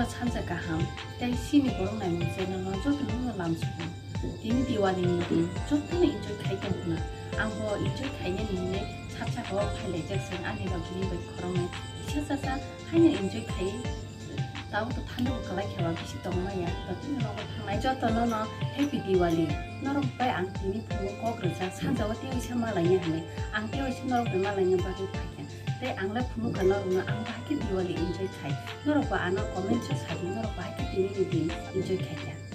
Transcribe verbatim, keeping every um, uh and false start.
Sanja kaham tei chini borok naimung channel no joto no lamsugo. Tini Diwali ni din joto no enjoy khai tong khna. Ang bo enjoy khainani hinwi sak saka o phailaijak chwng ani rok bini bai khoroknwi kisa chasa haino enjoy khai. Tao to thani bo kwlai khe ba bisi tongmaya, to tini nogo thangnai. Joto no no Happy Diwali. Norok bai ang tini phungo kok rwjak, sanja o tei uisa malaina hinwi. Ang tei uisa norok bai malaina bagwi phaikha. Tei ang le phunukha norok no ang bahai khe Diwali enjoy khai. Norok bo ano comment o sadi, norok bahai khe tini ni din enjoy khaikha.